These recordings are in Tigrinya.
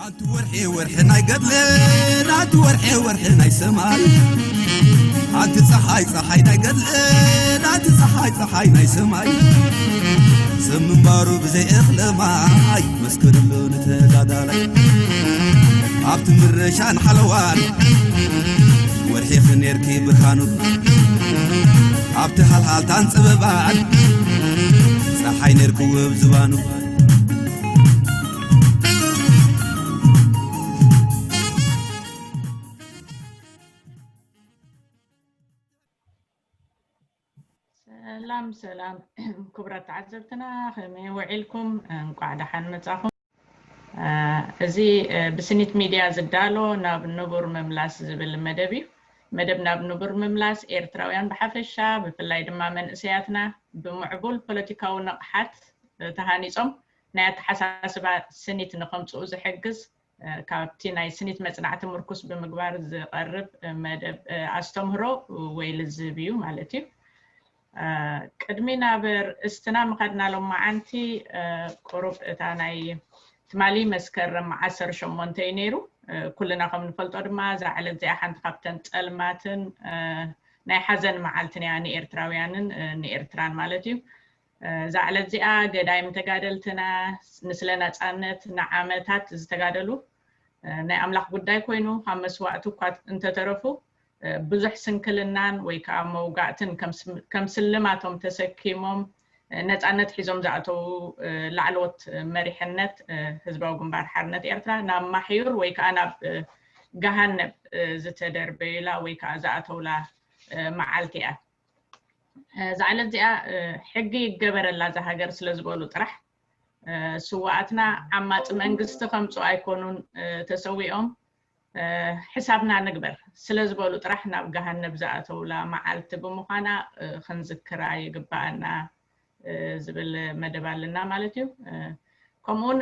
ኣንቲ ወርሒ ወርሒ ናይ ገድልን ኣንቲ ወርሒ ወርሒ ናይ ሰማይ ኣንቲ ፀሓይ ፀሓይ ናይ ገድልን ኣንቲ ፀሓይ ፀሓይ ናይ ሰማይ ሰብ ምንባሩ ብዘይ እኽሊ ማይ መስክርሉ ንተጋዳላይ ኣብቲ ምረሻን ሓለዋን ወርሒኺ ኔርኪ ብርሃኑ ኣብቲ ሃልሃልታን ፀበባን ፀሓይ ኔርኪ ውብ ዝባኑ ሰላም ሰላም ክቡራት ተዓዘብትና ከመይ ውዒልኩም? እንቋዕ ደሓን መጻኹም። እዚ ብስኒት ሚድያ ዝዳሎ ናብ ንቡር ምምላስ ዝብል መደብ እዩ። መደብ ናብ ንቡር ምምላስ ኤርትራውያን ብሓፈሻ ብፍላይ ድማ መንእሰያትና ብምዕቡል ፖለቲካዊ ንቕሓት ተሃኒጾም ናይ ኣተሓሳስባ ስኒት ንኸምጽኡ ዝሕግዝ ካብቲ ናይ ስኒት መጽናዕቲ ምርኩስ ብምግባር ዝቐርብ መደብ ኣስተምህሮ ወይ ልዝብ እዩ ማለት እዩ። ቅድሚ ናብ ርእስትና ምኻድና ሎም መዓንቲ ቁሩብ እታ ናይ ትማሊ መስከረም ዓሰርተ ሸሞንተ እዩ ነይሩ። ኩልና ከም ንፈልጦ ድማ እዛ ዕለት እዚኣ ሓንቲ ካብተን ጸልማትን ናይ ሓዘን መዓልትን እያ ንኤርትራውያንን ንኤርትራን ማለት እዩ። እዛ ዕለት እዚኣ ገዳይም ተጋደልትና ንስለ ናጻነት ንዓመታት ዝተጋደሉ ናይ ኣምላኽ ጉዳይ ኮይኑ ካብ መስዋእቲ እኳ እንተተረፉ ብዙሕ ስንክልናን ወይ ከዓ መውጋእትን ከም ስልማቶም ተሰኪሞም ነፃነት ሒዞም ዝኣተዉ ላዕለዎት መሪሕነት ህዝባዊ ግንባር ሓርነት ኤርትራ ናብ ማሕዩር ወይ ከዓ ናብ ገሃነብ ዝተደርበዩላ ወይ ከዓ ዝኣተውላ መዓልቲ እያ። እዛ ዕለት እዚኣ ሕጊ ይገበረላ እዛ ሃገር ስለ ዝበሉ ጥራሕ ስዋኣትና ዓማፂ መንግስቲ ከምፁ ኣይኮኑን ተሰዊኦም ሕሳብና ንግበር ስለ ዝበሉ ጥራሕ ናብ ገሃነብ ዝኣተውላ መዓልቲ ብምዃና ክንዝክራ ይግባኣና ዝብል መደብ ኣለና ማለት እዩ። ከምኡውን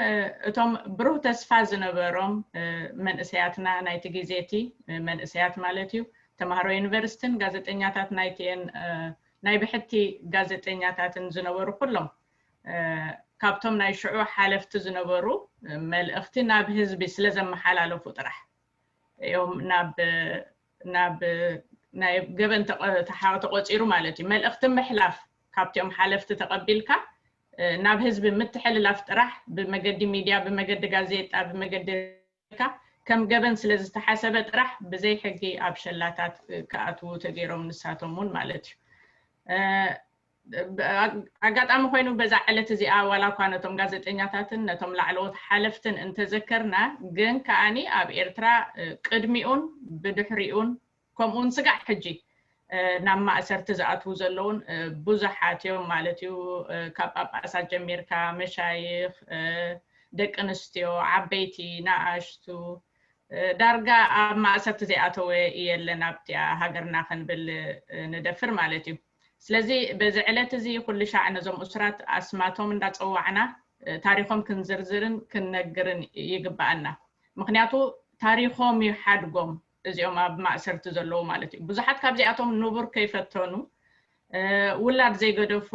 እቶም ብሩህ ተስፋ ዝነበሮም መንእሰያትና ናይቲ ግዜ እቲ መንእሰያት ማለት እዩ ተማሃሮ ዩኒቨርሲቲን ጋዜጠኛታት ናይቲኤን ናይ ብሕቲ ጋዜጠኛታትን ዝነበሩ ኩሎም ካብቶም ናይ ሽዑ ሓለፍቲ ዝነበሩ መልእኽቲ ናብ ህዝቢ ስለ ዘመሓላለፉ ጥራሕ እዮም ናብ ናብ ናይ ገበን ተቆፂሩ ማለት እዩ። መልእኽቲ ምሕላፍ ካብቲኦም ሓለፍቲ ተቐቢልካ ናብ ህዝቢ ምትሕልላፍ ጥራሕ ብመገዲ ሚድያ፣ ብመገዲ ጋዜጣ፣ ብመገዲ ካ ከም ገበን ስለ ዝተሓሰበ ጥራሕ ብዘይ ሕጊ ኣብ ሸላታት ክኣትዉ ተገይሮም ንሳቶም እውን ማለት እዩ። ኣጋጣሚ ኮይኑ በዛ ዕለት እዚኣ ዋላ እኳ ነቶም ጋዜጠኛታትን ነቶም ላዕለዎት ሓለፍትን እንተዘከርና ግን ከኣኒ ኣብ ኤርትራ ቅድሚኡን ብድሕሪኡን ከምኡውን ስጋዕ ሕጂ ናብ ማእሰርቲ ዝኣትዉ ዘለውን ብዙሓት እዮም ማለት እዩ። ካብ ጳጳሳት ጀሚርካ መሻይኽ፣ ደቂ ኣንስትዮ፣ ዓበይቲ፣ ንኣሽቱ ዳርጋ ኣብ ማእሰርቲ ዘይኣተወ የለን ኣብቲኣ ሃገርና ክንብል ንደፍር ማለት እዩ። ስለዚ በዚ ዕለት እዚ ኩሉ ሻዕ ነዞም እሱራት ኣስማቶም እንዳፀዋዕና ታሪኾም ክንዝርዝርን ክንነግርን ይግባኣና። ምክንያቱ ታሪኾም እዩ ሓድጎም እዚኦም ኣብ ማእሰርቲ ዘለዉ ማለት እዩ። ብዙሓት ካብዚኣቶም ንቡር ከይፈተኑ ውላድ ዘይገደፉ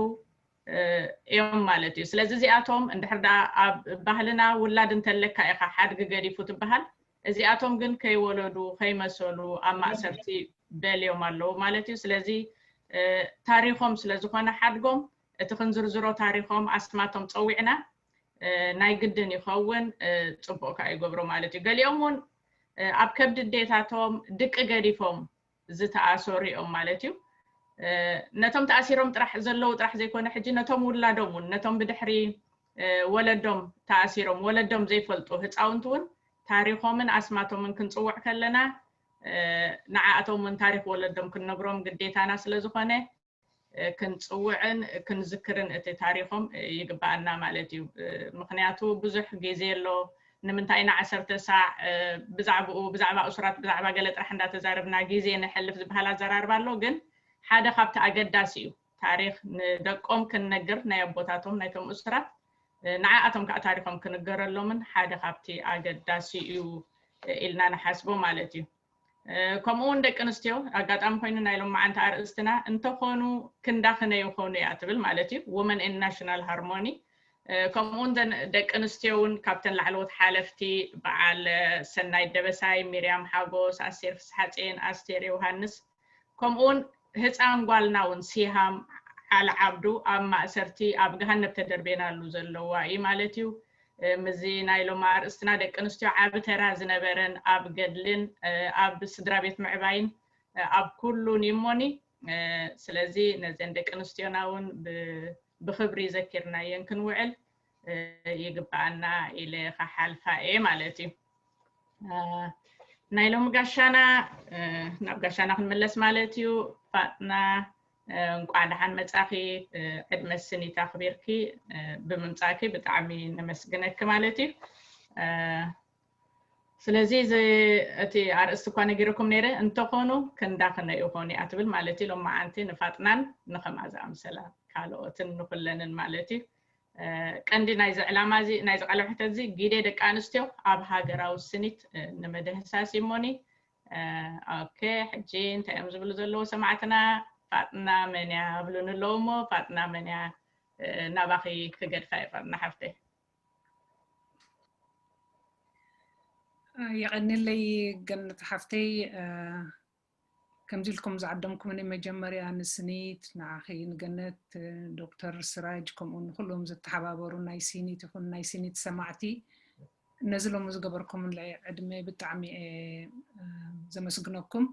እዮም ማለት እዩ። ስለዚ እዚኣቶም እንድሕር ደኣ ኣብ ባህልና ውላድ እንተለካ ኢኻ ሓድጊ ገዲፉ ትበሃል። እዚኣቶም ግን ከይወለዱ ከይመሰሉ ኣብ ማእሰርቲ በልዮም ኣለዉ ማለት እዩ። ስለዚ ታሪኾም ስለ ዝኾነ ሓድጎም እቲ ክንዝርዝሮ ታሪኾም ኣስማቶም ፀዊዕና ናይ ግድን ይኸውን፣ ፅቡቕ ከዓ ይገብሮ ማለት እዩ። ገሊኦም እውን ኣብ ከብዲ ኣዴታቶም ድቂ ገዲፎም ዝተኣሰሩ እዮም ማለት እዩ። ነቶም ተኣሲሮም ጥራሕ ዘለዉ ጥራሕ ዘይኮነ ሕጂ ነቶም ውላዶም እውን ነቶም ብድሕሪ ወለዶም ተኣሲሮም ወለዶም ዘይፈልጡ ህፃውንቲ እውን ታሪኾምን ኣስማቶምን ክንፅውዕ ከለና ንዓኣቶም እውን ታሪክ ወለዶም ክንነግሮም ግዴታና ስለ ዝኾነ ክንፅውዕን ክንዝክርን እቲ ታሪኾም ይግባኣና ማለት እዩ። ምክንያቱ ብዙሕ ግዜ ኣሎ። ንምንታይ ኢና ዓሰርተ ሳዕ ብዛዕባኡ ብዛዕባ እሱራት ብዛዕባ ገለ ጥራሕ እንዳተዛረብና ግዜ ነሕልፍ ዝበሃል ኣዘራርባ ኣሎ። ግን ሓደ ካብቲ ኣገዳሲ እዩ። ታሪክ ንደቆም ክንነግር ናይ ኣቦታቶም ናይቶም እሱራት ንዓኣቶም ከዓ ታሪኮም ክንገረሎምን ሓደ ካብቲ ኣገዳሲ እዩ ኢልና ንሓስቦ ማለት እዩ። ከምኡ እውን ደቂ ኣንስትዮ ኣጋጣሚ ኮይኑ ናይ ሎማዓንቲ ኣርእስትና እንተኾኑ ክንዳኽነ ይኾኑ እያ ትብል ማለት እዩ። Women in National Harmony ከምኡውን ደቂ ኣንስትዮ እውን ካብተን ላዕለዎት ሓለፍቲ በዓል ሰናይት ደበሳይ፣ ሚርያም ሓጎስ፣ ኣስቴር ፍስሓጽዮን፣ ኣስቴር ዮሃንስ፣ ከምኡውን ህፃን ጓልና እውን ሲሃም ዓሊ ዓብዱ ኣብ ማእሰርቲ ኣብ ገሃነብ ተደርቤናሉ ዘለዋ እዩ ማለት እዩ። ምዚ ናይ ሎማ ኣርእስትና ደቂ ኣንስትዮ ዓቢ ተራ ዝነበረን ኣብ ገድልን ኣብ ስድራ ቤት ምዕባይን ኣብ ኩሉን ይሞኒ። ስለዚ ነዘን ደቂ ኣንስትዮና እውን ብክብሪ ዘኪርናየን ክንውዕል ይግብኣና ኢለ ክሓልፋ እየ ማለት እዩ። ናይ ሎሚ ጋሻና ናብ ጋሻና ክንምለስ ማለት እዩ። ፋጥና እንቋዕ ደሓን መጻኺ። ዕድመ ስኒት ኣኽቢርኪ ብምምጻእኪ ብጣዕሚ ነመስግነኪ ማለት እዩ። ስለዚ እዚ እቲ ኣርእስቲ እኳ ነጊረኩም ነይረ እንተኾኑ ክንዳ ክነ ይኾን እያ ትብል ማለት እዩ። ሎማዓንቲ ንፋጥናን ንኸምኣ ዝኣምሰላ ካልኦትን ንኹለንን ማለት እዩ። ቀንዲ ናይዚ ዕላማ እዚ ናይዚ ቃለ ሕተት እዚ ግደ ደቂ ኣንስትዮ ኣብ ሃገራዊ ስኒት ንምድህሳስ ይሞኒ። ኦኬ፣ ሕጂ እንታይ እዮም ዝብሉ ዘለዉ ሰማዕትና? ፋጥና መን እያ ኣብሉኒ ኣለዉ እሞ ፋጥና መን እያ? ናባኺ ክገድፋ እየ ፋጥና ሓፍተይ። የቐንለይ ገነት ሓፍተይ። ከምዚ ኢልኩም ዝዓደምኩምኒ መጀመርያ ንስኒት፣ ንዓኺ፣ ንገነት፣ ዶክተር ስራጅ፣ ከምኡ ንኩሎም ዝተሓባበሩ ናይ ሲኒት ይኹን ናይ ሲኒት ሰማዕቲ ነዚ ሎሚ ዝገበርኩምለይ ዕድመ ብጣዕሚ እየ ዘመስግነኩም።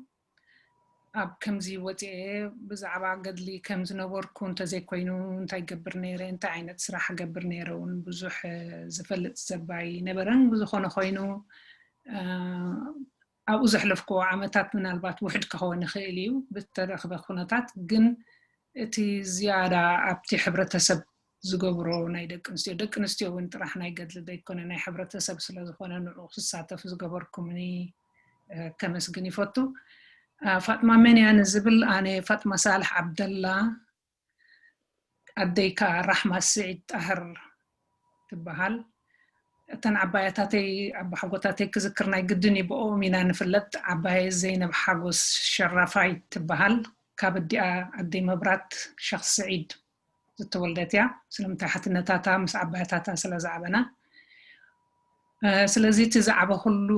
ኣብ ከምዚ ወፂኤ ብዛዕባ ገድሊ ከም ዝነበርኩ እንተዘይኮይኑ እንታይ ገብር ነይረ፣ እንታይ ዓይነት ስራሕ ገብር ነይረ እውን ብዙሕ ዝፈልጥ ሰብ ኣይነበረን። ብዝኾነ ኮይኑ ኣብኡ ዘሕለፍክዎ ዓመታት ምናልባት ውሕድ ክኸውን ይኽእል እዩ ብተረኽበ ኩነታት፣ ግን እቲ ዝያዳ ኣብቲ ሕብረተሰብ ዝገብሮ ናይ ደቂ ኣንስትዮ፣ ደቂ ኣንስትዮ እውን ጥራሕ ናይ ገድሊ ዘይኮነ ናይ ሕብረተሰብ ስለ ዝኾነ ንዑ ክሳተፍ ዝገበርኩምኒ ከመስግን ይፈቱ። ፋጥማ መን እያ ንዝብል ኣነ ፋጥማ ሳልሕ ዓብደላ፣ ኣደይ ከዓ ራሕማ ስዒድ ጣህር ትበሃል። እተን ዓባያታተይ ኣቦሓጎታተይ ክዝክር ናይ ግድን እዩ፣ ብኦም ኢና ንፍለጥ። ዓባየይ ዘይነብ ሓጎስ ሸራፋይ ትበሃል፣ ካብ ኣዲኣ ኣደይ መብራት ሸኽ ስዒድ ዝተወልደት እያ። ስለምንታይ ሓትነታታ ምስ ዓባያታታ ስለ ዝዓበና። ስለዚ እቲ ዝዓበኹሉ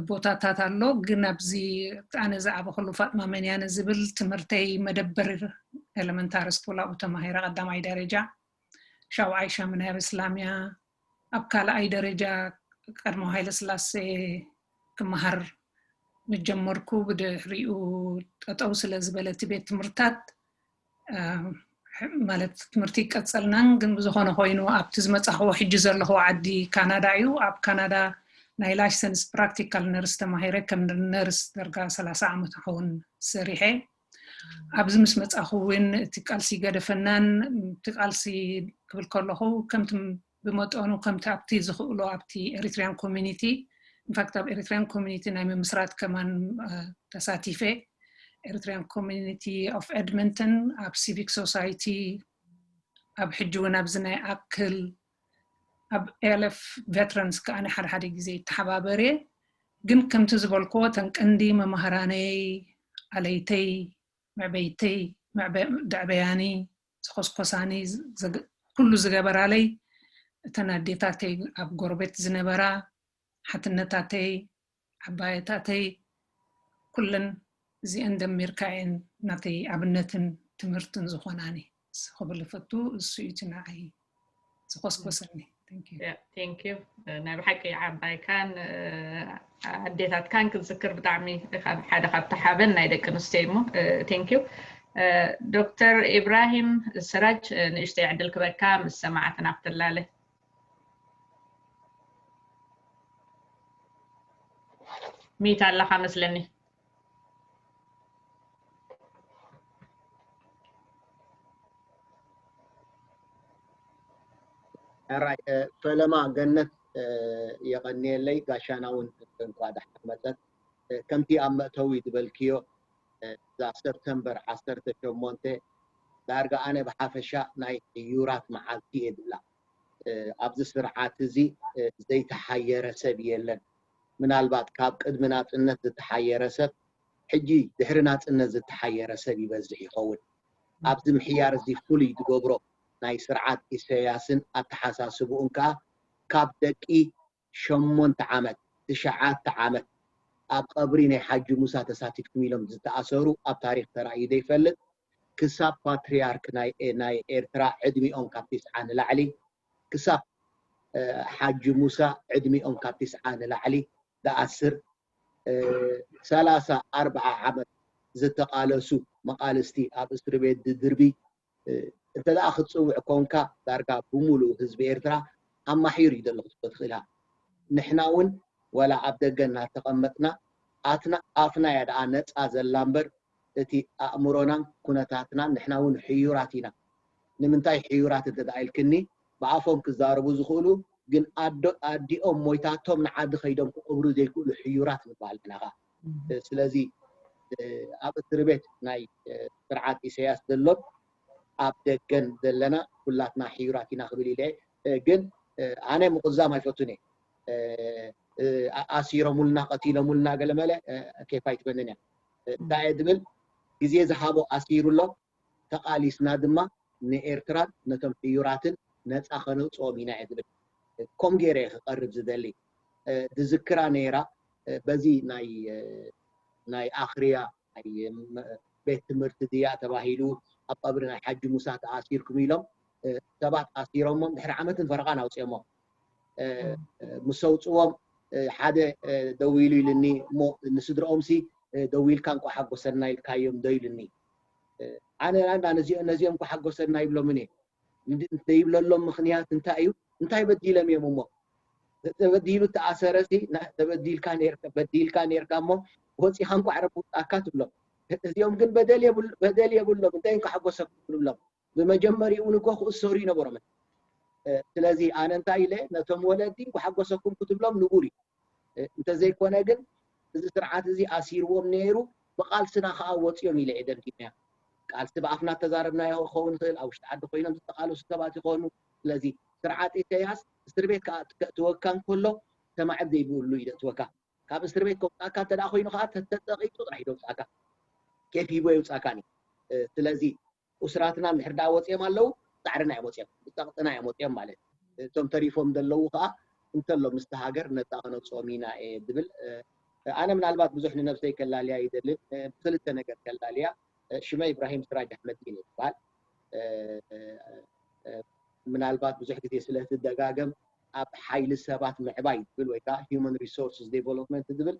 ቦታታት ኣሎ፣ ግን ኣብዚ ኣነ ዝዓበኹሉ ፋጥማ መን እያ ንዝብል ትምህርተይ መደበር ኤለመንታሪ ስኩል ኣብኡ ተማሂረ ቀዳማይ ደረጃ። ሻውዓይ ሻምናይ ኣብ እስላምያ፣ ኣብ ካልኣይ ደረጃ ቀድሞ ሃይለ ስላሴ ክመሃር ምጀመርኩ። ብድሕሪኡ ጠጠው ስለ ዝበለ እቲ ቤት ትምህርታት ማለት ትምህርቲ ይቀጸልናን፣ ግን ብዝኾነ ኮይኑ ኣብቲ ዝመጻኽዎ ሕጂ ዘለኽዎ ዓዲ ካናዳ እዩ። ኣብ ካናዳ ናይ ላይሰንስ ፕራክቲካል ነርስ ተማሂረ ከም ነርስ ደርጋ ሰላሳ ዓመት ክኸውን ሰሪሐ። ኣብዚ ምስ መጻኹ እውን እቲ ቃልሲ ገደፈናን፣ እቲ ቃልሲ ክብል ከለኹ ከምቲ ብመጠኑ ከምቲ ኣብቲ ዝኽእሎ ኣብቲ ኤሪትሪያን ኮሚኒቲ፣ ኢንፋክት ኣብ ኤሪትሪያን ኮሚኒቲ ናይ ምምስራት ከማን ተሳቲፈ። ኤሪትሪያን ኮሚኒቲ ኦፍ ኤድመንተን ኣብ ሲቪክ ሶሳይቲ፣ ኣብ ሕጂ እውን ኣብዚ ናይ ኣክል፣ ኣብ ኤልፍ ቬትረንስ ከኣ ሓደ ሓደ ግዜ ይተሓባበር እየ። ግን ከምቲ ዝበልክዎ እተን ቀንዲ መማህራነይ፣ ኣለይተይ፣ መዕበይተይ፣ ደዕበያኒ፣ ዝኮስኮሳኒ፣ ኩሉ ዝገበራለይ እተን ኣዴታተይ ኣብ ጎረቤት ዝነበራ፣ ሓትነታተይ፣ ዓባየታተይ፣ ኩለን እዚአን ደሚርካ እየን ናተይ ኣብነትን ትምህርትን ዝኾናኒ። ክብል እፈቱ። እሱ እዩ እቲ ንዓይ ዝኮስኮሰኒ። ቴንክ ዩ። ናይ ብሓቂ ዓባይካን ኣዴታትካን ክትዝክር ብጣዕሚ ሓደ ካብቲ ሓበን ናይ ደቂ ኣንስትዮ እሞ ቴንክ ዩ። ዶክተር ኢብራሂም ስራጅ ንእሽተይ ዕድል ክበካ ምስ ሰማዕትና ክትላለ። ሚት ኣለኻ መስለኒ። ሕራይ ፈለማ ገነት የቐንየለይ። ጋሻና እውን እንኳ ደሓን መፀት። ከምቲ ኣብ መእተዊ ዝበልክዮ እዛ ሰፕተምበር ዓሰርተ ሸሞንተ ዳርጋ ኣነ ብሓፈሻ ናይ ሕዩራት መዓልቲ እየ ዝብላ። ኣብዚ ስርዓት እዚ ዘይተሓየረ ሰብ የለን። ምናልባት ካብ ቅድሚ ናፅነት ዝተሓየረ ሰብ ሕጂ ድሕሪ ናፅነት ዝተሓየረ ሰብ ይበዝሕ ይኸውን። ኣብዚ ምሕያር እዚ ፍሉይ ዝገብሮ ናይ ስርዓት ኢሰያስን ኣተሓሳስብኡን ከኣ ካብ ደቂ ሸሞንተ ዓመት ትሽዓተ ዓመት ኣብ ቀብሪ ናይ ሓጂ ሙሳ ተሳቲፍኩም ኢሎም ዝተኣሰሩ ኣብ ታሪክ ተራእዩ ዘይፈልጥ ክሳብ ፓትርያርክ ናይ ናይ ኤርትራ ዕድሚኦም ካብ ትስዓ ንላዕሊ ክሳብ ሓጂ ሙሳ ዕድሚኦም ካብ ትስዓ ንላዕሊ ዝኣስር ሰላሳ ኣርብዓ ዓመት ዝተቓለሱ መቓልስቲ ኣብ እስሪ ቤት ድድርቢ እንተ ደኣ ክትጽውዕ ኮንካ ዳርጋ ብምሉእ ህዝቢ ኤርትራ ኣማሒሩ እዩ ዘሎ ክትብሎ ትኽእል ኢኻ። ንሕና እውን ወላ ኣብ ደገ እናተቐመጥና ኣትና ኣፍና እያ ደኣ ነጻ ዘላ እምበር እቲ ኣእምሮናን ኩነታትናን ንሕና እውን ሕዩራት ኢና። ንምንታይ ሕዩራት እንተ ደኣ ኢልክኒ ብኣፎም ክዛረቡ ዝኽእሉ ግን ኣዶ ኣዲኦም ሞይታቶም ንዓዲ ከይዶም ክቕብሩ ዘይክእሉ ሕዩራት ንበሃል ንሕና ኸኣ። ስለዚ ኣብ እስር ቤት ናይ ስርዓት ኢሰያስ ዘሎን ኣብ ደገን ዘለና ኩላትና ሕዩራት ኢና ክብል ኢለ ግን ኣነ ምቕዛም ኣይፈቱን እየ። ኣሲሮሙልና ቀቲሎሙልና ገለመለ ኬፍ ኣይትበንን እያ። እንታይ እየ ዝብል ግዜ ዝሃቦ ኣሲሩ ኣሎ ተቓሊስና ድማ ንኤርትራን ነቶም ሕዩራትን ነፃ ከነውፅኦም ኢና እየ ዝብል። ከም ገይረ እየ ክቐርብ ዝደሊ። ዝዝክራ ነይራ በዚ ናይ ናይ ኣኽርያ ናይ ቤት ትምህርቲ ድያ ተባሂሉ ኣብ ቀብሪ ናይ ሓጂ ሙሳ ተኣሲርኩም ኢሎም ሰባት ኣሲሮሞም ድሕሪ ዓመትን ፈረቓን ኣውፅኦሞም። ምስ ኣውፅዎም ሓደ ደዊሉ ኢልኒ እሞ ንስድርኦም ሲ ደዊልካ እንቋ ሓጎሰና ኢልካዮም ዶ ኢልኒ። ኣነ ነዚኦም እንቋ ሓጎሰና ይብሎምን እየ ዘይብለሎም ምኽንያት እንታይ እዩ? እንታይ በዲሎም እዮም እሞ ተበዲሉ ተኣሰረ ሲ ተበዲልካ ነርካ በዲልካ ነርካ እሞ ወፂኻ እንቋዕ ረቢ ውፃካ ትብሎም። እዚኦም ግን በደል የብሎም እንታይ እንኳ ሓጎሰኩም ትብሎም። ብመጀመሪኡ ንጎ ክእሰሩ ይነበሮም። ስለዚ ኣነ እንታይ ኢለ ነቶም ወለዲ እንኳ ሓጎሰኩም ክትብሎም ንቡር እዩ። እንተዘይኮነ ግን እዚ ስርዓት እዚ ኣሲርዎም ነይሩ ብቃልስና ከዓ ወፂኦም ኢለ እየ ደምዲመያ። ቃልሲ ብኣፍና ተዛረብናዮ ክኸውን ይኽእል ኣብ ውሽጢ ዓዲ ኮይኖም ዝተቃለሱ ሰባት ይኾኑ። ስለዚ ስርዓት ኢሰያስ እስር ቤት ከእትወካ እንከሎ ተማዕድ ዘይብሉ እዩ ዘእትወካ። ካብ እስር ቤት ከውፃካ እንተ ኮይኑ ከዓ ተተፀቂጡ ጥራሕ ይደውፃካ ኬፍ ሂቦ የውፃካኒ። ስለዚ ኡስራትና እንድሕር ዳ ወፂኦም ኣለዉ ፃዕርና እዮም ወፂኦም ብፀቕጥና እዮም ወፂኦም ማለት እዩ። እቶም ተሪፎም ዘለዉ ከዓ እንተሎ ምስቲ ሃገር ነፃ ከነውፅኦም ኢና እየ ዝብል። ኣነ ምናልባት ብዙሕ ንነብሰይ ከላልያ ይደልን ብክልተ ነገር ከላልያ። ሽመ ኢብራሂም ስራጅ ኣሕመዲን ይበሃል። ምናልባት ብዙሕ ግዜ ስለ ትደጋገም ኣብ ሓይሊ ሰባት ምዕባይ ዝብል ወይ ከዓ human resources development ዝብል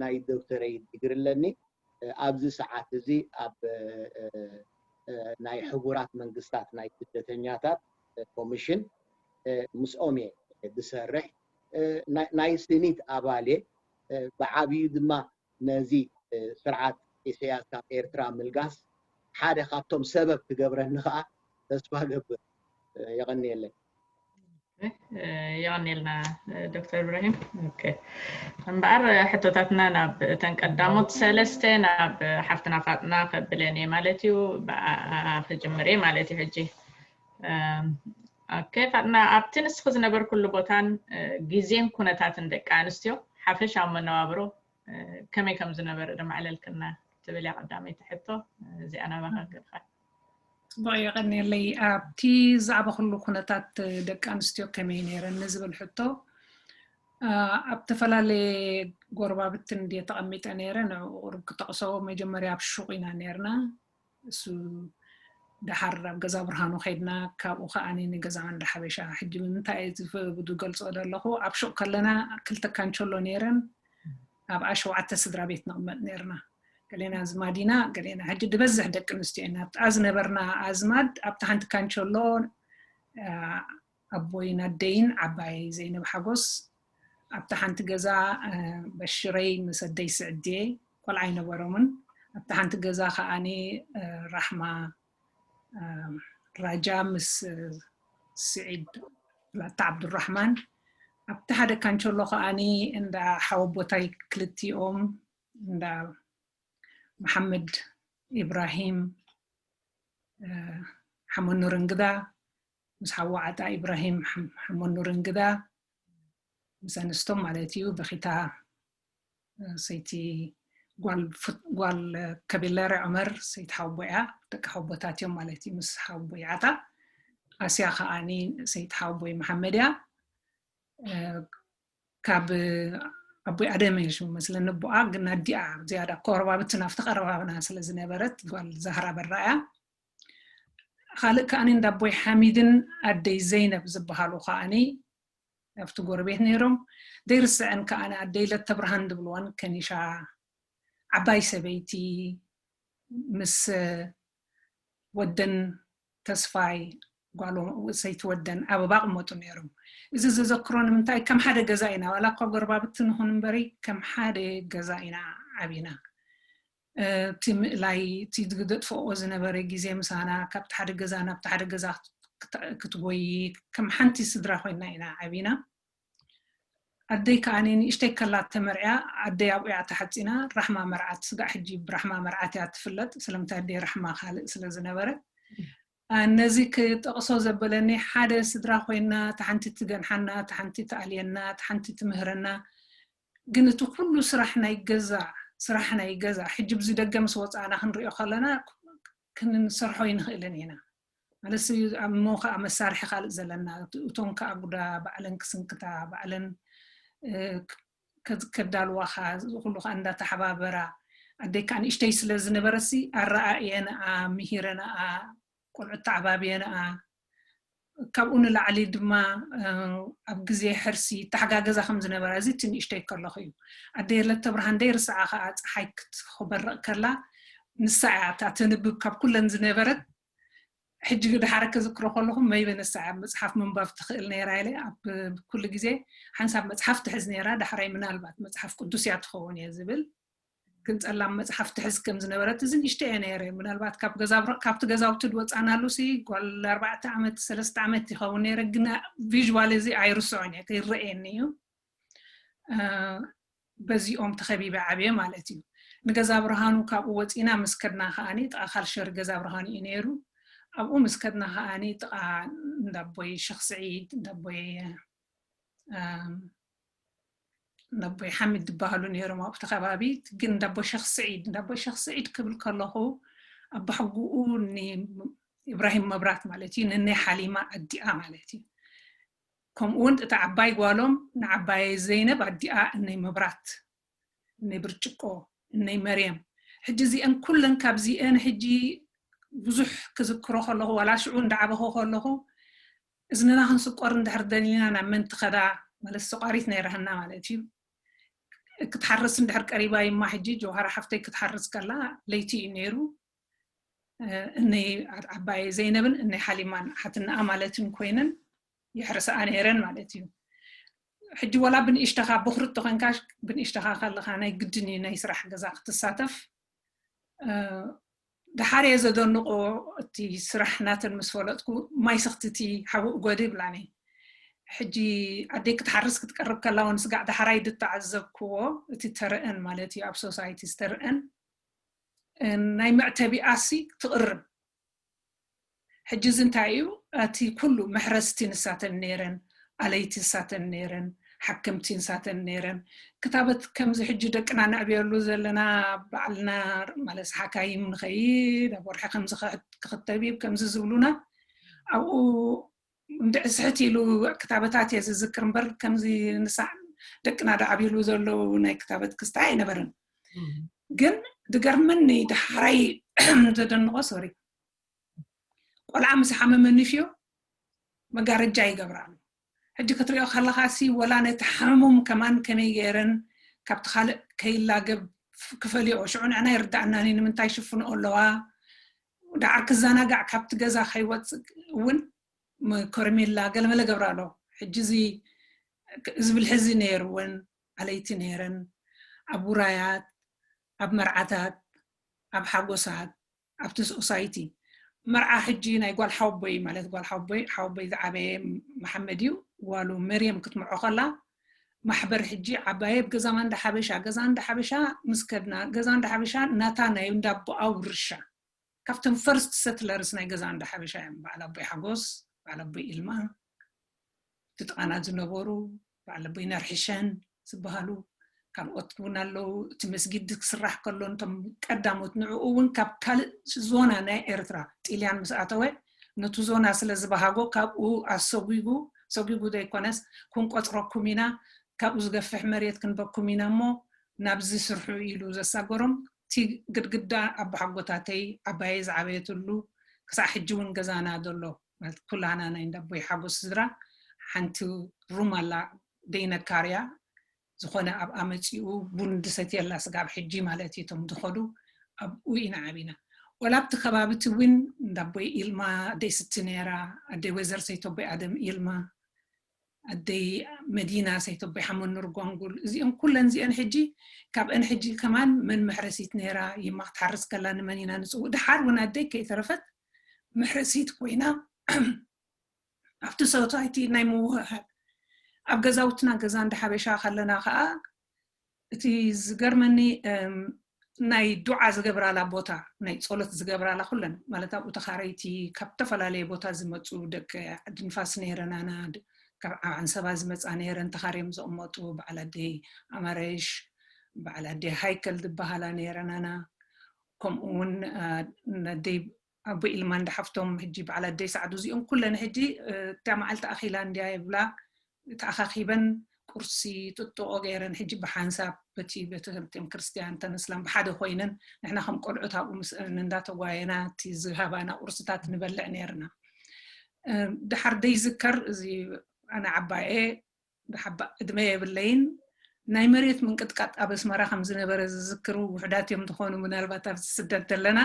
ናይ ዶክተረይ ዲግሪ ኣለኒ። ኣብዚ ሰዓት እዚ ኣብ ናይ ሕቡራት መንግስታት ናይ ስደተኛታት ኮሚሽን ምስኦም እየ ዝሰርሕ። ናይ ስኒት ኣባል እየ። ብዓብዩ ድማ ነዚ ስርዓት ኢሰያስ ካብ ኤርትራ ምልጋስ ሓደ ካብቶም ሰበብ ክገብረኒ ከዓ ተስፋ ገብር። የቐንየለይ። የቐንየልና ዶክተር ኢብራሂም። እምበኣር ሕቶታትና ናብ እተን ቀዳሞት ሰለስተ ናብ ሓፍትና ፋጥና ከብለን እየ ማለት እዩ። ብኣ ክጅምር እየ ማለት እዩ ሕጂ። ኦኬ ፋጥና፣ ኣብቲ ንስኺ ዝነበርኩሉ ቦታን ግዜን ኩነታትን ደቂ ኣንስትዮ ሓፈሻዊ መነባብሮ ከመይ ከም ዝነበረ ዶ ማዕለልክና ትብል እያ ቀዳመይቲ ሕቶ። እዚኣ ናባኻ ክልካ። ፅቡቅ የቀንየለይ። ኣብቲ ዝዓበክሉ ኩነታት ደቂ ኣንስትዮ ከመይ ነይረን ንዝብል ሕቶ ኣብ ዝተፈላለየ ጎረባብቲ እንድየ ተቐሚጠ ነይረ። ንዕኡ ቁሩብ ክጠቕሶ መጀመርያ ኣብ ሹቕ ኢና ነይርና። እሱ ደሓር ኣብ ገዛ ብርሃኑ ከይድና ካብኡ ከዓ ንገዛ ማንዳ ሓበሻ ሕጂ ንምንታይ ዝገልፆ ዘለኹ ኣብ ሹቕ ከለና ክልተ ካንቸሎ ነይረን ኣብኣ ሸውዓተ ስድራ ቤት ንቕመጥ ነይርና። ገሌና ኣዝማድ ኢና ገሌና ሕጂ ዝበዝሕ ደቂ ኣንስትዮ ኢና ኣብኣ ዝነበርና ኣዝማድ ኣብቲ ሓንቲ ካንቸሎ ኣቦይን ኣደይን ዓባይ ዘይነብ ሓጎስ ኣብቲ ሓንቲ ገዛ በሽረይ ምስ ኣደይ ስዕድየ ቆልዓ ኣይነበሮምን ኣብቲ ሓንቲ ገዛ ከዓኒ ራሕማ ራጃ ምስ ስዒድ ላታ ዓብዱራሕማን ኣብቲ ሓደ ካንቸሎ ከዓኒ እንዳ ሓወቦታይ ክልቲኦም እንዳ መሓመድ ኢብራሂም ሓመኑር እንግዳ ምስ ሓዋ ዓጣ ኢብራሂም ሓመኑር እንግዳ ምስ ኣንስቶም ማለት እዩ በኺታ ሰይቲ ጓል ከቢለረ ዑመር ሰይቲ ሓቦያ ደቂ ሓቦታት እዮም ማለት እዩ ምስ ሓቦይ ዓጣ ኣስያ ከዓኒ ሰይቲ ሓወቦይ መሓመድ እያ። ካብ ኣቦይ ኣደም እየ ሽሙ መስለኒ ኣቦኣ፣ ግን ኣዲኣ ዝያዳ ኮረባብቲ ናብቲ ቀረባብና ስለ ዝነበረት ጓል ዛህራ በራ እያ። ካልእ ከዓኒ እንዳ ኣቦይ ሓሚድን ኣደይ ዘይነብ ዝበሃሉ ከዓኒ ኣብቲ ጎረቤት ነይሮም። ዘይርስዐን ከዓኒ ኣደይ ለተብርሃን ዝብልዋን ከኒሻ ዓባይ ሰበይቲ ምስ ወደን ተስፋይ ጓሎም ሰይቲ ወደን ኣበባ ቅመጡ ነይሮም። እዚ ዘዘክሮ ንምንታይ ከም ሓደ ገዛ ኢና፣ ዋላ እኳ ጎረባብቲ ንኹን እምበሪ ከም ሓደ ገዛ ኢና ዓቢና። እቲ ምእላይ እቲ ዝገጥፍኦ ዝነበረ ግዜ ምሳና ካብቲ ሓደ ገዛ ናብቲ ሓደ ገዛ ክትጎይ ከም ሓንቲ ስድራ ኮይና ኢና ዓቢና። ኣደይ ከዓኒ ንእሽተይ ከላ ተመርዕያ ኣደይ ኣብኡ እያ ተሓፂና። ራሕማ መርዓት ስጋዕ ሕጂ ብራሕማ መርዓት እያ ትፍለጥ። ስለምንታይ ኣደይ ራሕማ ካልእ ስለ ዝነበረ ነዚ ክጠቕሶ ዘበለኒ ሓደ ስድራ ኮይና ተሓንቲ ትገንሓና፣ ተሓንቲ ትኣልየና፣ ተሓንቲ ትምህረና። ግን እቲ ኩሉ ስራሕ ናይ ገዛ ስራሕ ናይ ገዛ ሕጂ ብዚ ደገ ምስ ወፃእና ክንሪኦ ከለና ክንሰርሖ ይንኽእልን ኢና። ማለት እሞ ከዓ መሳርሒ ካልእ ዘለና እቶም ከዓ ጉዳ ባዕለን ክስንክታ ባዕለን ከዳልዋኻ ኩሉ ከዓ እንዳተሓባበራ ኣደይ ከዓ ንእሽተይ ስለ ዝነበረሲ ኣረኣእየንኣ ምሂረንኣ ቆልዑት ተዓባብየንኣ ካብኡ ንላዕሊ ድማ ኣብ ግዜ ሕርሲ ተሓጋገዛ ከም ዝነበራ እዚ እቲ ንእሽተይ ከለኹ እዩ። ኣደይ ለተብርሃን ደይ ርስዓ ከዓ ፀሓይ ክትበርቕ ከላ ንሳ እያ እታ ተንብብ ካብ ኩለን ዝነበረት። ሕጂ ድሓረ ክዝክሮ ከለኹ መይበ ንሳ እያ መፅሓፍ ምንባብ ትኽእል ነይራ ኢለ ኣብ ኩሉ ግዜ ሓንሳብ መፅሓፍ ትሕዝ ነይራ። ዳሕራይ ምናልባት መፅሓፍ ቅዱስ እያ ትኸውን እየ ዝብል ግን ፀላም መፅሓፍ ትሕዝ ከም ዝነበረት እዚ ንእሽተ እየ ነይረ። ምናልባት ካብ ገዛ ካብቲ ገዛውቲ ድወፃናሉ ሲ ጓል ኣርባዕተ ዓመት ሰለስተ ዓመት ይኸውን ነይረ። ግና ቪዥዋል እዚ ኣይርስዖን እየ ይረአየኒ እዩ። በዚኦም ተኸቢበ ዓብየ ማለት እዩ። ንገዛ ብርሃኑ ካብኡ ወፂና ምስ ከድና ከዓኒ ጥቓ ካልሸር ገዛ ብርሃኑ እዩ ነይሩ። ኣብኡ ምስ ከድና ከዓኒ ጥቓ እንዳቦይ ሸኽ ስዒድ እንዳቦይ እንዳቦይ ሓሚድ ዝበሃሉ ነይሮም ኣብቲ ከባቢ። ግን እንዳቦይ ሸኽ ስዒድ እንዳቦይ ሸኽ ስዒድ ክብል ከለኹ ኣባሕጉኡ ኢብራሂም መብራት ማለት እዩ ንነይ ሓሊማ ኣዲኣ ማለት እዩ። ከምኡ እውን እታ ዓባይ ጓሎም ንዓባየ ዘይነብ ኣዲኣ እነይ መብራት እነይ ብርጭቆ እነይ መርየም። ሕጂ እዚአን ኩለን ካብዚአን ሕጂ ብዙሕ ክዝክሮ ከለኹ ዋላ ሽዑ እንዳዓበኹ ከለኹ እዝንና ክንስቆር እንድሕር ደሊና ናብ መን ትኸዳ ማለት ስቋሪት ነይራህና ማለት እዩ። ክትሓርስ እንድሕር ቀሪባ ይማ ሕጂ ጀውሃራ ሓፍተይ ክትሓርስ ከላ ለይቲ እዩ ነይሩ። እነይ ዓባየ ዘይነብን እነይ ሓሊማን ሓትናኣ ማለትን ኮይነን ይሕርሳኣ ነይረን ማለት እዩ። ሕጂ ዋላ ብንእሽተኻ ብኽሪ ተኾንካ ብንእሽተኻ ከለኻ ናይ ግድን እዩ ናይ ስራሕ ገዛ ክትሳተፍ። ድሓር እየ ዘደንቆ እቲ ስራሕ ናተን ምስ ፈለጥኩ ማይ ሰኽትቲ ሓዊ እጎዲ ይብላኒ። ሕጂ ኣደይ ክትሓርስ ክትቀርብ ከላ እውን ስጋዕ ዳሕራይ ዝተዓዘብክዎ እቲ ተረአን ማለት እዩ ኣብ ሶሳይቲ ዝተረአን ናይ መዕተቢኣሲ ትቕርብ። ሕጂ እዚ እንታይ እዩ? እቲ ኩሉ መሕረስቲ ንሳተን ነይረን፣ ኣለይቲ ንሳተን ነይረን፣ ሓከምቲ ንሳተን ነይረን። ክታበት ከምዚ ሕጂ ደቅና ነዕብየሉ ዘለና ባዕልና ማለት ሓካይም ንኸይድ ኣብ ወርሒ ከምዚ ክኽተብ እዩ ከምዚ ዝብሉና ኣብኡ እንድዒ ስሕት ኢሉ ክታበታት እየ ዝዝክር እምበር ከምዚ ንሳ ደቅና ዶ ዓብይሉ ዘለዉ ናይ ክታበት ክስታይ ኣይነበረን። ግን ድገርመኒ ድሓራይ ዘደንቆ ሶሪ ቆልዓ ምስ ሓመመ ንፍዮ መጋረጃ ይገብራሉ። ሕጂ ክትሪኦ ከለኻ ሲ ወላ ነቲ ሓሙም ከማን ከመይ ገይረን ካብቲ ካልእ ከይላገብ ክፈልዮ ሽዑ ንዕና ይርዳእናኒ ንምንታይ ሽፍንኦ ኣለዋ። ዳዓር ክዘናጋዕ ካብቲ ገዛ ከይወፅእ እውን ከረሜላ ገለመለ ገብራ ኣሎ። ሕጂ እዚ እዚ ብልሒ እዚ ነይርወን ኣለይቲ ነይረን ኣብ ውራያት ኣብ መርዓታት ኣብ ሓጎሳት ኣብቲ ሶሳይቲ መርዓ ሕጂ ናይ ጓል ሓወቦይ ማለት ጓል ሓወቦይ ሓወቦይ ዝዓበየ መሓመድ እዩ። ጓሉ መርየም ክትምርዖ ከላ ማሕበር ሕጂ ዓባየ ኣብ ገዛ ማንዳ ሓበሻ ገዛ እንዳ ሓበሻ ምስ ከድና ገዛ እንዳ ሓበሻ ናታ ናይ እንዳ ኣቦኣ ውርሻ ካብቶም ፈርስት ሰትለርስ ናይ ገዛ እንዳ ሓበሻ እዮም። በዓል ኣቦይ ሓጎስ በዓል ኣቦይ ኢልማ እቲ ጥቓና ዝነበሩ በዓል ኣቦይ ነርሕሸን ዝበሃሉ ካልኦት እውን ኣለዉ። እቲ መስጊድ ክስራሕ ከሎ ነቶም ቀዳሞት ንዕኡ እውን ካብ ካልእ ዞና ናይ ኤርትራ ጥልያን ምስ ኣተወ ነቱ ዞና ስለ ዝበሃጎ ካብኡ ኣሰጒጉ፣ ሰጒጉ ዘይኮነስ፣ ክንቆፅረኩም ኢና፣ ካብኡ ዝገፍሕ መሬት ክንበኩም ኢና እሞ ናብዚ ስርሑ ኢሉ ዘሳገሮም። እቲ ግድግዳ ኣቦሓጎታተይ ዓባየይ ዝዓበየትሉ ክሳዕ ሕጂ እውን ገዛና ዘሎ፣ ማለት ኩላና ናይ እንዳቦይ ሓጎስ ስድራ፣ ሓንቲ ሩም ኣላ፣ ደይነካርያ ዝኾነ ኣብ ኣመፂኡ ቡን ድሰትየላ ስጋብ ሕጂ ማለት እዩ። እቶም ዝኸዱ ኣብኡ ኢና ዓቢና። ወላ ኣብቲ ከባቢ እቲ እውን እንዳቦይ ኢልማ፣ ኣደይ ስቲ ነይራ፣ ኣደይ ወይዘር ሰይተቦይ ኣደም ኢልማ፣ ኣደይ መዲና ሰይተቦይ ሓመኑር ጓንጉል፣ እዚኦም ኩለን እዚአን ሕጂ፣ ካብአን ሕጂ ከማን መን መሕረሲት ነይራ፣ ይማ ክትሓርስ ከላ ንመን ኢና ንፅውእ። ድሓር እውን ኣደይ ከይተረፈት መሕረሲት ኮይና ኣብቲ ሶሳይቲ ናይ ምውህሃድ፣ ኣብ ገዛውትና ገዛ እንዳ ሓበሻ ከለና ከዓ እቲ ዝገርመኒ ናይ ዱዓ ዝገብራላ ቦታ፣ ናይ ጸሎት ዝገብራላ ኩለን ማለት ኣብኡ ተኻረይቲ ካብ ዝተፈላለየ ቦታ ዝመፁ ደቂ ዓዲ ንፋስ ነይረናና፣ ካብ ዓንሰባ ዝመፃ ነይረን ተኻርዮም ዝቕመጡ በዓል ኣደይ ኣማረሽ፣ በዓል ኣደይ ሃይከል ዝበሃላ ነይረናና። ከምኡ እውን ኣደይ ኣቦ ኢልማ እንዳ ሓፍቶም ሕጂ በዓል ኣደይ ሰዓዱ እዚኦም ኩለን ሕጂ እታ መዓልቲ ኣኺላ እንድያ ይብላ ተኣኻኺበን ቁርሲ ጥጥቆ ገይረን ሕጂ ብሓንሳብ በቲ ቤተክርስትያን ተነስላም ብሓደ ኮይነን ንሕና ከም ቆልዑት ኣብኡ ምስእን እንዳተጓየና እቲ ዝሃባና ቁርስታት ንበልዕ ነርና። ድሓር ደይዝከር እዚ ኣነ ዓባየ ብሓባ እድመ የብለይን። ናይ መሬት ምንቅጥቃጥ ኣብ ኣስመራ ከም ዝነበረ ዝዝክሩ ውሕዳት እዮም ዝኾኑ ምናልባት ኣብዚ ስደት ዘለና።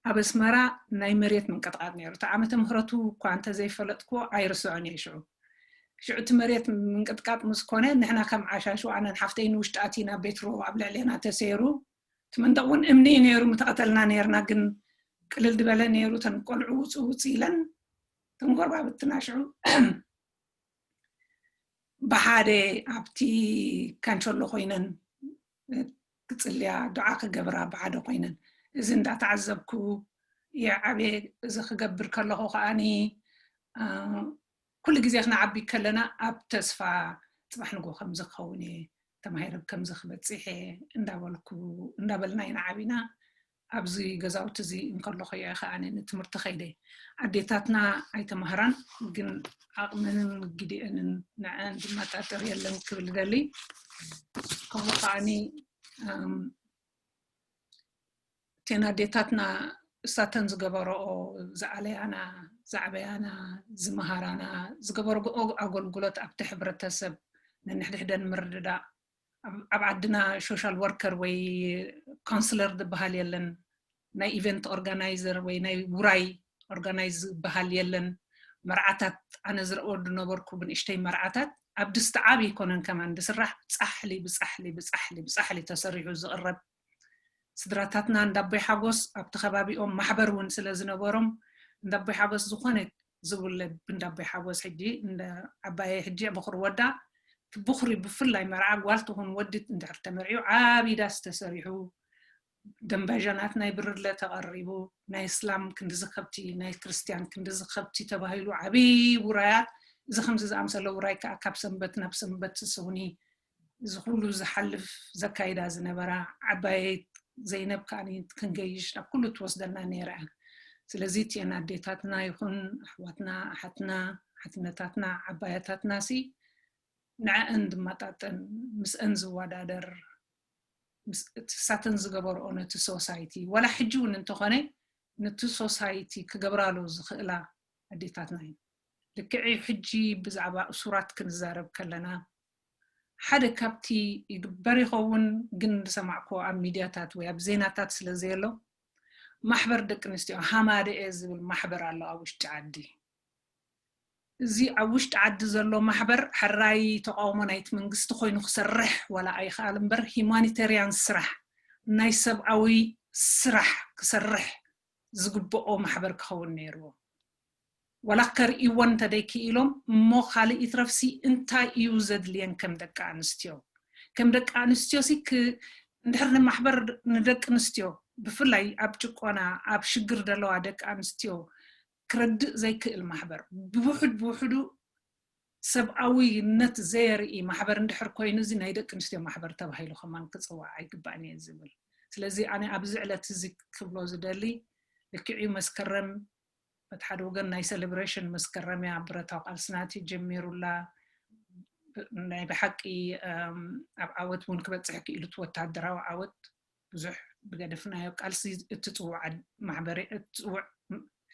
ኣብ ኣስመራ ናይ መሬት ምንቅጥቃጥ ነይሩ። እቲ ዓመተ ምህረቱ እኳ እንተዘይፈለጥኩዎ ኣይርስዖን እየ። ሽዑ ሽዑ እቲ መሬት ምንቅጥቃጥ ምስ ኮነ ንሕና ከም ዓሻሹ ኣነን ሓፍተይ ንውሽጢ ኣቲና ቤት ሮ ኣብ ልዕሌና ተሰይሩ። እቲ መንደቕ እውን እምኒ እዩ ነይሩ ምተቐተልና ነይርና ግን ቅልል ዝበለ ነይሩ። እተን ቆልዑ ውፅእ ውፅእ ኢለን እተን ጎረባብትና ሽዑ ብሓደ ኣብቲ ካንቸሎ ኮይነን ክፅልያ ዱዓ ክገብራ ብሓደ ኮይነን እዚ እንዳተዓዘብኩ የዓብየ። እዚ ክገብር ከለኹ ከዓኒ ኩሉ ግዜ ክነዓቢ ከለና ኣብ ተስፋ ፅባሕ ንጎ ከምዚ ክኸውን እየ ተማሂረ ከምዚ ክበፅሕ እየ እንዳበልኩ እንዳበልና ኢና ዓቢና። ኣብዚ ገዛውቲ እዚ እንከለኹ እየ ከዓኒ ንትምህርቲ ከይደ። ኣዴታትና ኣይተማህራን ግን ዓቕመንን ግዲአንን ንዐን ዝመጣጠር የለን ክብል ደሊ። ከምኡ ከዓኒ እተን ኣዴታትና እሳተን ዝገበረኦ ዝኣለያና፣ ዝዓበያና፣ ዝመሃራና፣ ዝገበረኦ ኣገልግሎት ኣብቲ ሕብረተሰብ ነንሕድሕደን ምርድዳእ። ኣብ ዓድና ሶሻል ወርከር ወይ ካውንስለር ዝበሃል የለን። ናይ ኢቨንት ኦርጋናይዘር ወይ ናይ ውራይ ኦርጋናይዝ ዝበሃል የለን። መርዓታት ኣነ ዝረኦ ዝነበርኩ ብንእሽተይ መርዓታት ኣብ ድስቲ ዓብ ይኮነን ከማን ዝስራሕ ብፃሕሊ ብፃሕሊ ብፃሕሊ ብፃሕሊ ተሰሪሑ ዝቕረብ። ስድራታትና እንዳቦይ ሓጎስ ኣብቲ ከባቢኦም ማሕበር እውን ስለ ዝነበሮም እንዳቦይ ሓጎስ ዝኾነ ዝውለድ ብእንዳቦይ ሓጎስ ሕጂ ዓባየ ሕጂ ምኽሪ ወዳ ብኽሪ ብፍላይ መርዓ ጓል ትኹን ወዲ እንድሕር ተመርዒው ዓብይ ዳስ ተሰሪሑ ደንበጃናት ናይ ብርለ ተቐሪቡ ናይ እስላም ክንድዚ ከብቲ ናይ ክርስትያን ክንድዚ ከብቲ ተባሂሉ ዓብይ ውራያት እዚ ከምዚ ዝኣምሰለ ውራይ ከዓ ካብ ሰንበት ናብ ሰንበት ስውኒ እዚ ኩሉ ዝሓልፍ ዘካይዳ ዝነበራ ዓባየት ዘይነብ ከዓኒ ክንገይሽ ናብ ኩሉ ትወስደና ነይራ እያ። ስለዚ እቲአን ኣዴታትና ይኹን ኣሕዋትና ኣሓትና ሓትነታትና ዓባያታትና ሲ ንዐአን ዝመጣጠን ምስአን ዝወዳደር እሳተን ዝገበርኦ ነቲ ሶሳይቲ ዋላ ሕጂ እውን እንተኾነ ነቲ ሶሳይቲ ክገብራሉ ዝኽእላ ኣዴታትና እዩ። ልክዕ እዩ ሕጂ ብዛዕባ እሱራት ክንዛረብ ከለና ሓደ ካብቲ ይግበር ይኸውን ግን ዝሰማዕኮ ኣብ ሚድያታት ወይ ኣብ ዜናታት ስለ ዘየሎ ማሕበር ደቂ ኣንስትዮ ሃማደኤ ዝብል ማሕበር ኣሎ ኣብ ውሽጢ ዓዲ። እዚ ኣብ ውሽጢ ዓዲ ዘሎ ማሕበር ሕራይ ተቃውሞ ናይቲ መንግስቲ ኮይኑ ክሰርሕ ዋላ ኣይክኣል እምበር ሂማኒተርያን ስራሕ ናይ ሰብኣዊ ስራሕ ክሰርሕ ዝግብኦ ማሕበር ክኸውን ነይርዎ። ዋላ ከርእይዎ እንተደይክኢሎም እሞ ካልእ ይትረፍሲ እንታይ እዩ ዘድልየን ከም ደቂ ኣንስትዮ ከም ደቂ ኣንስትዮ ሲ እንድሕር ንማሕበር ንደቂ ኣንስትዮ ብፍላይ ኣብ ጭቆና ኣብ ሽግር ዘለዋ ደቂ ኣንስትዮ ክረድእ ዘይክእል ማሕበር ብውሕድ ብውሕዱ ሰብኣዊነት ዘየርኢ ማሕበር እንድሕር ኮይኑ እዚ ናይ ደቂ ኣንስትዮ ማሕበር ተባሂሉ ከማን ክፅዋዕ ኣይግባእን እየ ዝብል። ስለዚ ኣነ ኣብዚ ዕለት እዚ ክብሎ ዝደሊ ልክዕዩ መስከረም በቲ ሓደ ወገን ናይ ሴሌብሬሽን መስከረምያ ብረታዊ ቃልስና ተጀሚሩላ፣ ናይ ብሓቂ ኣብ ዓወት እውን ክበፅሕ ክኢሉ እቲ ወታደራዊ ዓወት ብዙሕ ብገደፍናዮ ቃልሲ እትፅውዕ ማሕበረ እትፅውዕ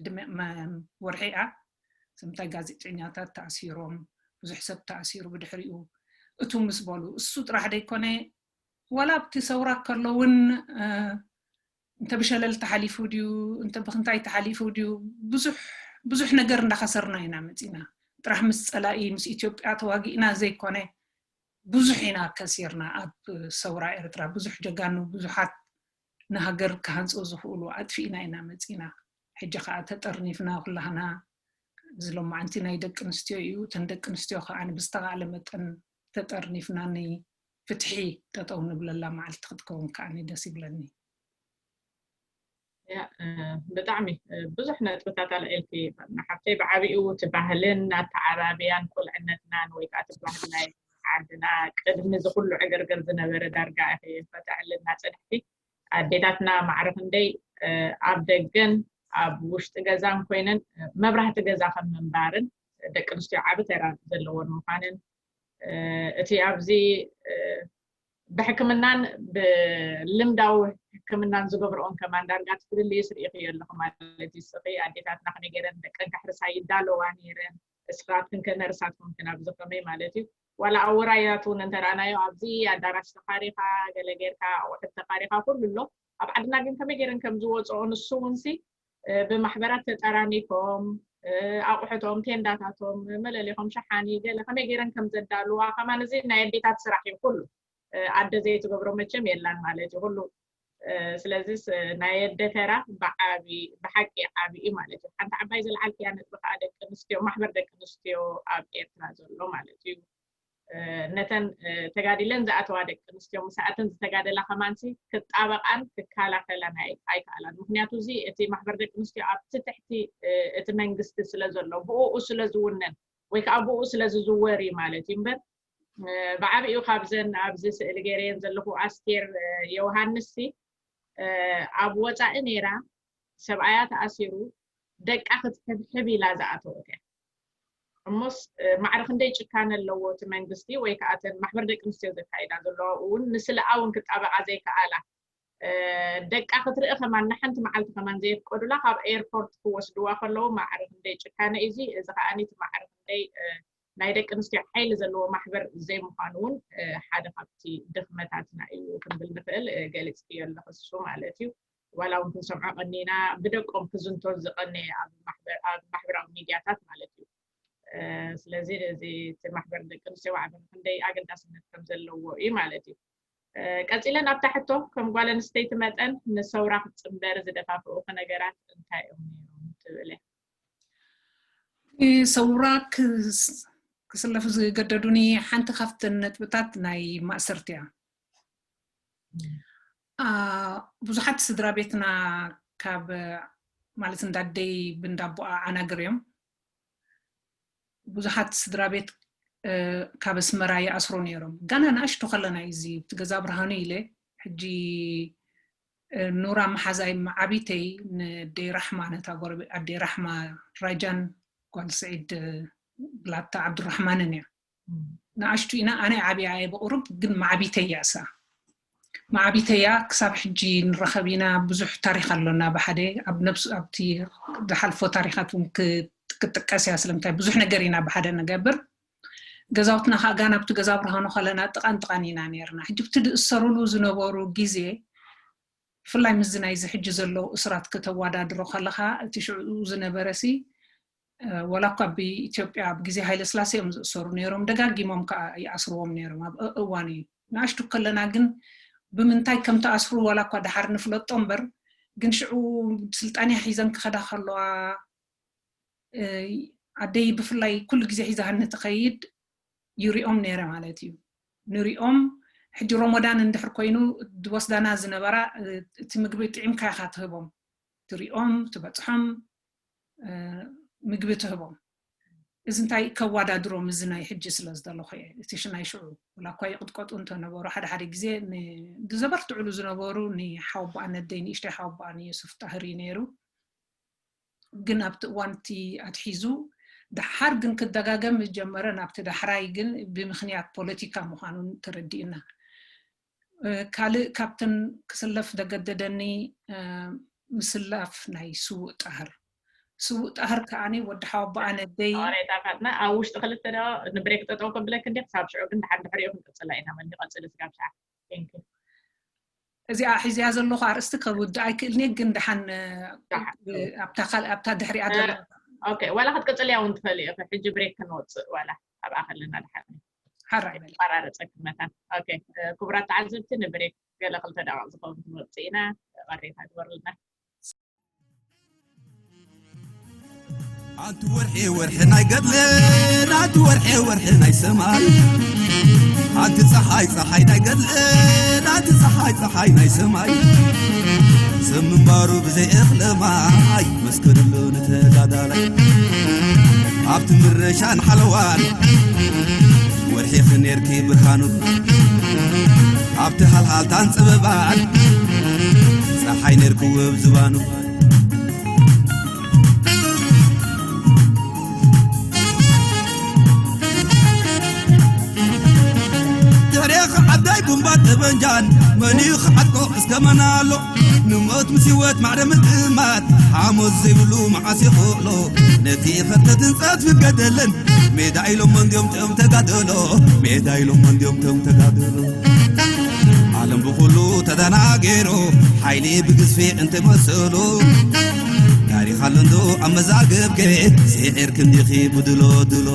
ዕድመ ወርሒ እያ። ስምታይ ጋዜጠኛታት ተኣሲሮም፣ ብዙሕ ሰብ ተኣሲሩ ብድሕሪኡ እቱ ምስ በሉ እሱ ጥራሕ ደይኮነ ዋላ ኣብቲ ሰውራ ከሎ እውን እንተ ብሸለል ተሓሊፉ ድዩ እንተ ብክንታይ ተሓሊፉ ድዩ ብዙሕ ነገር እንዳኸሰርና ኢና መፂና። ጥራሕ ምስ ፀላኢ ምስ ኢትዮጵያ ተዋጊእና ዘይኮነ ብዙሕ ኢና ከሲርና ኣብ ሰውራ ኤርትራ። ብዙሕ ጀጋኑ ብዙሓት ንሃገር ክሃንፁ ዝኽእሉ ኣጥፊእና ኢና መፂና። ሕጂ ከዓ ተጠርኒፍና ኩላህና። እዚ ሎማዓንቲ ናይ ደቂ ኣንስትዮ እዩ። እተን ደቂ ኣንስትዮ ከዓ ብዝተኻእለ መጠን ተጠርኒፍና ንፍትሒ ጠጠው ንብለላ መዓልቲ ክትከውን ከዓ ደስ ይብለኒ። ብጣዕሚ ብዙሕ ነጥብታት ኣልዒልኪ ንሓፍተይ። ብዓቢኡ እቲ ባህልን ኣተዓባብያን ቁልዕነትናን ወይ ከዓ እቲ ባህሊ ናይ ዓድና ቅድሚ እዚ ኩሉ ዕግርግር ዝነበረ ዳርጋ ኢኺ ፈተዕልና ፀድሕቲ። ኣዴታትና ማዕረ ክንደይ ኣብ ደገን ኣብ ውሽጢ ገዛን ኮይነን መብራህቲ ገዛ ከም ምንባርን ደቂ ኣንስትዮ ዓቢ ተራ ዘለዎን ምዃንን እቲ ኣብዚ ብሕክምናን ብልምዳዊ ሕክምናን ዝገብርኦን ከማን ዳርጋ ትፍልልይ ስርኢኽዮ ኣለኹ ማለት እዩ። ስኺ ኣዴታትና ከመይ ገይረን ደቀን ከሕርሳ ይዳለዋ ነይረን፣ እስኻትክን ከ ነርሳት ኮንክን ኣብዚ ከመይ ማለት እዩ። ዋላ ኣብ ውራያት እውን እንተረኣናዮ ኣብዚ ኣዳራሽ ተኻሪኻ ገለ ጌርካ ኣቑሑት ተኻሪኻ ኩሉ ኣሎ። ኣብ ዓድና ግን ከመይ ገይረን ከም ዝወፅኦ ንሱ እውን ሲ ብማሕበራት ተጠራኒፎም ኣቑሑቶም ቴንዳታቶም መለሊኾም ሸሓኒ ገለ ከመይ ገይረን ከም ዘዳልዋ ከማን እዚ ናይ ኣዴታት ስራሕ እዩ ኩሉ። ኣደ ዘይትገብሮ መቸም የላን ማለት እዩ ኩሉ። ስለዚስ ናይ ኣደ ተራ ብዓቢ ብሓቂ ዓቢ እዩ ማለት እዩ። ሓንቲ ዓባይ ዘልዓልክያ ነጥቢ ከዓ ደቂ ኣንስትዮ ማሕበር ደቂ ኣንስትዮ ኣብ ኤርትራ ዘሎ ማለት እዩ። ነተን ተጋዲለን ዝኣተዋ ደቂ ኣንስትዮ ምስኣተን ዝተጋደላ ከማንሲ ክጣበቃን ክከላከላን ኣይከኣላን። ምክንያቱ እዚ እቲ ማሕበር ደቂ ኣንስትዮ ኣብቲ ትሕቲ እቲ መንግስቲ ስለ ዘሎ ብኡ ስለ ዝውነን ወይ ከዓ ብኡ ስለ ዝዝወር እዩ ማለት እዩ እምበር ብዓብኡ ካብዘን ኣብዚ ስእሊ ገይረየን ዘለኹ ኣስቴር ዮሃንስ ኣብ ወፃኢ ነይራ ሰብኣያ ተኣሲሩ ደቃ ክትሕብሕብ ኢላ ዝኣተወት እያ። እሞስ ማዕረ ክንደይ ጭካነ ኣለዎ እቲ መንግስቲ ወይ ከዓ እተን ማሕበር ደቂ ኣንስትዮ ዘካይዳ ዘለዋ እውን ንስለኣ እውን ክጣበቃ ዘይከኣላ ደቃ ክትርኢ ከማን ንሓንቲ መዓልቲ ከማን ዘየፍቀዱላ ካብ ኤርፖርት ክወስድዋ ከለዉ ማዕረ ክንደይ ጭካነ እዩ እዚ። እዚ ከዓ እቲ ማዕረ ክንደይ ናይ ደቂ ኣንስትዮ ሓይሊ ዘለዎ ማሕበር ዘይምዃኑ እውን ሓደ ካብቲ ድኽመታትና እዩ ክንብል ንኽእል። ገሊፅክዮ ኣለኺ እሱ ማለት እዩ። ዋላ እውን ክንሰምዖ ቀኒና ብደቆም ክዝንቶ ዝቐነየ ኣብ ማሕበራዊ ሚድያታት ማለት እዩ። ስለዚ እዚ እቲ ማሕበር ደቂ ኣንስትዮ ማዕበር ክንደይ ኣገዳስነት ከም ዘለዎ እዩ ማለት እዩ። ቀፂለን ኣብታ ሕቶ ከም ጓል ኣንስተይቲ መጠን ንሰውራ ክትፅንበሪ ዝደፋፍኡኺ ነገራት እንታይ እዮም ነይሮም ትብል እያ። ሰውራ ክስለፉ ዝገደዱኒ ሓንቲ ካብተን ነጥብታት ናይ ማእሰርቲ እያ። ብዙሓት ስድራ ቤትና ካብ ማለት እንዳደይ ብንዳቦኣ ዓናግር እዮም። ብዙሓት ስድራ ቤት ካብ ኣስመራ ይኣስሩ ነይሮም። ጋና ንኣሽቱ ከለና እዩ እዚ እቲ ገዛ ብርሃኑ ኢለ ሕጂ ኑራ መሓዛይ መዓቢተይ ንደይ ራሕማ ነታ ጎረቤት ኣደይ ራሕማ ራጃን ጓል ስዒድ ብላታ ዓብዱራሕማንን እያ። ንኣሽቱ ኢና ኣነ ዓብያ እየ ብቁሩብ ግን ማዕቢተይ እያ እሳ። ማዕቢተይ እያ ክሳብ ሕጂ ንራኸብ ኢና ብዙሕ ታሪኽ ኣሎና ብሓደ ኣብ ነብሱ ኣብቲ ዝሓልፎ ታሪኻት እውን ክጥቀስ እያ ስለምንታይ ብዙሕ ነገር ኢና ብሓደ ንገብር። ገዛውትና ከዓ ጋና ኣብቲ ገዛ ብርሃኑ ከለና ጥቃን ጥቃን ኢና ነርና ሕጂ ብቲ ዝእሰሩሉ ዝነበሩ ግዜ ብፍላይ ምስዚ ናይዚ ሕጂ ዘለዉ እስራት ከተዋዳድሮ ከለካ እቲ ሽዑ ዝነበረ ሲ ወላ እኳ ኣብ ኢትዮጵያ ኣብ ግዜ ሃይለ ስላሴ እዮም ዝእሰሩ ነይሮም ደጋጊሞም ከዓ ይኣስርዎም ነይሮም ኣብ እዋን እዩ ንኣሽቱ ከለና ግን ብምንታይ ከም ተኣስሩ ዋላ እኳ ደሓር ንፍለጦ እምበር ግን ሽዑ ስልጣንያ ሒዘን ክኸዳ ከለዋ ኣደይ ብፍላይ ኩሉ ግዜ ሒዛሃኒ ትኸይድ ይሪኦም ነይረ ማለት እዩ ንሪኦም ሕጂ ሮሞዳን እንድሕር ኮይኑ ዝወስዳና ዝነበራ እቲ ምግቢ ጥዒምካ ኢካ ትህቦም ትሪኦም ትበፅሖም ምግቢ ትህቦም እዚ እንታይ ከዋዳድሮም እዚ ናይ ሕጂ ስለ ዝደለኹ እየ እቲ ሽናይ ሽዑ ወላ እኳ ይቅጥቀጡ እንተነበሩ ሓደ ሓደ ግዜ ዝዘበርትዕሉ ዝነበሩ ንሓወቦኣ ነደይ ንእሽተይ ሓወቦኣ ንየሱፍ ጣህር እዩ ነይሩ ግን ኣብቲ እዋንቲ ኣትሒዙ ደሓር ግን ክደጋገም ዝጀመረ ናብቲ ዳሕራይ ግን ብምኽንያት ፖለቲካ ምዃኑን ተረዲእና። ካልእ ካብተን ክስለፍ ዘገደደኒ ምስላፍ ናይ ስዉእ ጣህር። ስዉእ ጣህር ከዓኒ ወዲ ሓወቦኣ ነደይ ሬጣፋትና ኣብ ውሽጢ ክልተ ዶ ንብሬክ ጠጠው ከብለክ እንዲ ክሳብ ሽዑ ግን ድሓን ድሕሪኡ ክንቅፅላ ኢና መን ይቐፅል ስጋብ ሰዓት እዚኣ ሒዝያ ዘለኹ ኣርእስቲ ከውድእ ኣይክእልኒ ግን ድሓን ኣብታ ድሕሪኣ ዋላ ክትቅፅልያ እውን ትኽእል እዩ ሕጂ ብሬክ ክንወፅእ ዋላ ኣብኣ ከለና ድሓን ሓራይ በል ኣቋራረፀ ክመታን ክቡራት ተዓዘብቲ ንብሬክ ገለ ክልተ ደቂቕ ዝኸውን ክንወፅእ ኢና ቀሬታ ግበርልና ኣንቲ ወርሒ ወርሒ ናይ ገድልን ኣንቲ ወርሒ ወርሒ ናይ ሰማይ ኣንቲ ፀሓይ ፀሓይ ናይ ገድልን ኣንቲ ፀሓይ ፀሓይ ናይ ሰማይ ሰብ ምንባሩ ብዘይ እኽለ ማይ መስክርሉ ንተጋዳላይ ኣብቲ ምረሻን ሓለዋን ወርሒኺ ኔርኪ ብርሃኑ ኣብቲ ሃልሃልታን ፀበባን ፀሓይ ኔርኪ ውብ ዝባኑ ድሕሬኺ ዓዳይ ቡምባ ጠበንጃን መን እዩ ክዓጥቆ እስከ መን ኣሎ ንሞት ምስ ህይወት ማዕረ ምጥማት ሓሞት ዘይብሉ መዓስ ይኽእሎ ነቲ ኸተትን ጸት ፍገደለን ሜዳ ኢሎም መንድዮም ቶም ተጋደሎ ሜዳ ኢሎም መንድዮም ቶም ተጋደሎ ዓለም ብኹሉ ተደናጌሩ ሓይሊ ብግዝፊ እንትመስሉ ታሪኽ ኣሎ እንዶ ኣብ መዛግብኪ ስዒር ክንዲኺ ብድሎ ድሎ